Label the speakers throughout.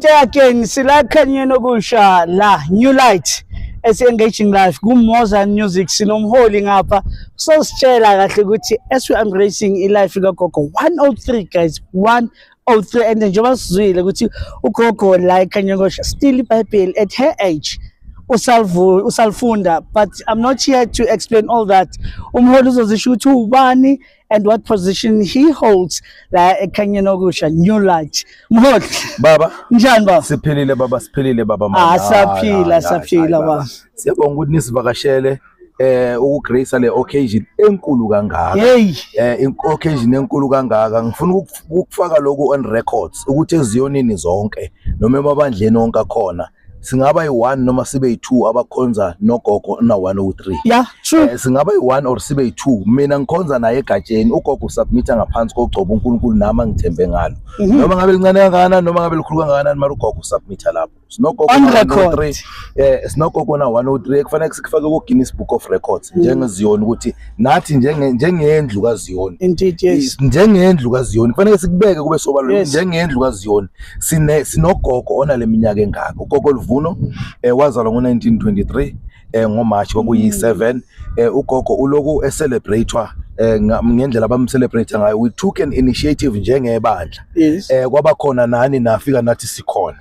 Speaker 1: Again sila Ekukhanyeni Okusha la, New Light esi-Engaging Life ku-Mozart Music. Sinomholi ngapha, sositshela kahle ukuthi as we embracing i-life kagogo 103, guys, 103. And njengoba sizwile ukuthi ugogo la Ekukhanyeni Okusha still iBhayibheli at her age usalifunda, but I'm not here to explain all that. Umholi uzozisho ukuthi ubani and what position he holds la Ekukhanyeni Okusha, New Light. Mholi.
Speaker 2: Baba.
Speaker 1: Njani, baba?
Speaker 2: Siphilile, baba, siphilile, baba.
Speaker 1: Ah, siyaphila, siyaphila, baba.
Speaker 2: Siyabonga ukuthi nisivakashele ukugrace le occasion enkulu kangaka.
Speaker 1: Hey.
Speaker 2: Occasion enkulu kangaka. Ngifuna ukufaka lokhu on records ukuthi eziyonini zonke noma emabandleni onke akhona, singaba yi-1 noma sibe yi-2 abakhonza nogogo na 103.
Speaker 1: Yeah, true.
Speaker 2: Singaba yi-1 or sibe yi-2. Mina ngikhonza naye egatsheni. Ugogo usubmitha ngaphansi kogcobo uNkulunkulu nami angithembe ngalo, noma ngabe lincane kangakanani, noma ngabe likhulu kangakanani, mara ugogo usubmitha lapho. Sinogogo
Speaker 1: On
Speaker 2: na
Speaker 1: record.
Speaker 2: 103. Sinogogo na 103, kufanele sikufake ku Guinness Book of Records njengeziyoni, ukuthi nathi njengendlu kaZiyoni.
Speaker 1: Indeed, yes.
Speaker 2: Njengendlu kaZiyoni kufanele sikubeke kube sobala. Njengendlu kaZiyoni sinogogo onale minyaka engaka. Ugogo Luvuno wazalwa ngo-1923 ngoMarch kwakuyi-7. Ugogo uloku ecelebratewa ngendlela abamcelebrate ngayo. We took an initiative njengebandla. Kwaba khona nani, nafika nathi sikhona.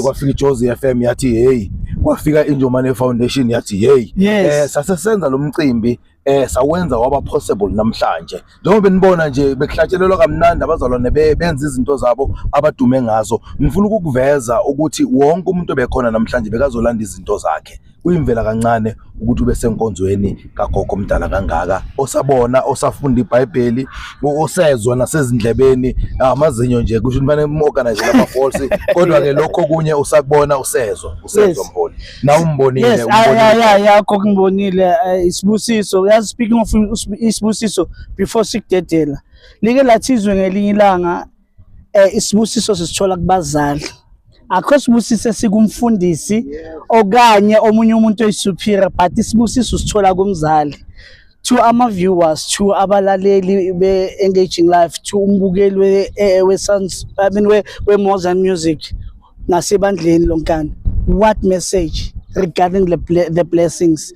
Speaker 2: Kwafika iJozi FM yathi hey, kwafika iNjomane Foundation yathi hey. Sase senza lo mcimbi, sawenza waba possible namhlanje njengoba nibona nje bekuhlatshelelwa kamnandi, abazalwane benza izinto zabo abadume ngazo. Ngifuna ukukuveza ukuthi wonke umuntu obekhona namhlanje bekazolanda izinto zakhe. Kuyimvela kancane ukuthi ube senkonzweni kagogo omdala kangaka, osabona, osafunda iBhayibheli, osezwa nasezindlebeni, amazinyo nje kusho ukuthi fanele organize lama-false, kodwa ke lokho okunye usakubona, usezwa, usezwa. Mholi, na umbonile.
Speaker 1: Yes,
Speaker 2: Umbonile.
Speaker 1: Ya, gogo, ngibonile. Isibusiso. Yazi, speaking of isibusiso, before sikudedela, like lathi izwe ngelinye ilanga, isibusiso sisithola kubazali. Akho sibusiso esikumfundisi okanye omunye umuntu oyisuperior, but isibusiso sithola kumzali. To ama-viewers, to abalaleli be-Engaging Life, to umbukeli we-Sons, I mean we-Mozart Music nasebandleni lonkana, what message regarding the blessings,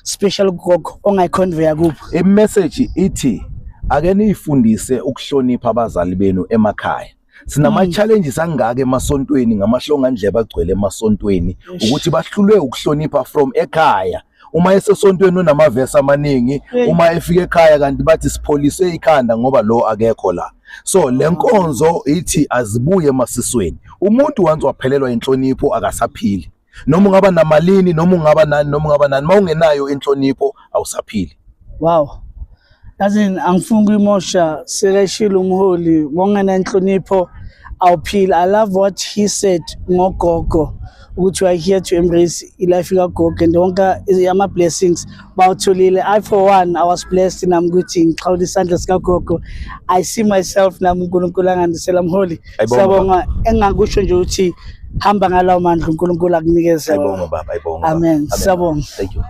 Speaker 1: special gogo, ongayiconveya kubo?
Speaker 2: Imessage ithi ake niyifundise ukuhlonipha abazali benu emakhaya. Sinama challenges angaka emasontweni ngamahlongandlebe agcwele emasontweni, ukuthi bahlulwe ukuhlonipha from ekhaya. Uma esesontweni unamavesi amaningi, uma efika ekhaya kanti bathi sipholise ikhanda ngoba lo akekho la. So le nkonzo ithi azibuye emasisweni. Umuntu once waphelelwa inhlonipho akasaphili, noma ungaba namalini, noma ungaba nani, noma ungaba nani, mawungenayo inhlonipho awusaphili.
Speaker 1: Wow, yazini angifuni ukuyimosha, sekeshilo umholi, wongenanhlonipho awuphili. I love what he said ngogogo, ukuthi we are here to embrace ilife kagogo and wonke ama-blessings bawutholile. I for one, I was blessed nami ukuthi ngixhawule isandla sikagogo. I see myself nami uNkulunkulu angandisela. Mholi,
Speaker 2: Ayibonge.
Speaker 1: siyabonga. Engingakusho nje ukuthi hamba ngalawo mandla uNkulunkulu akunikeze
Speaker 2: Ayibonge,
Speaker 1: wona.
Speaker 2: baba, ayibonge, baba.
Speaker 1: Amen. Siyabonga.
Speaker 2: Thank you.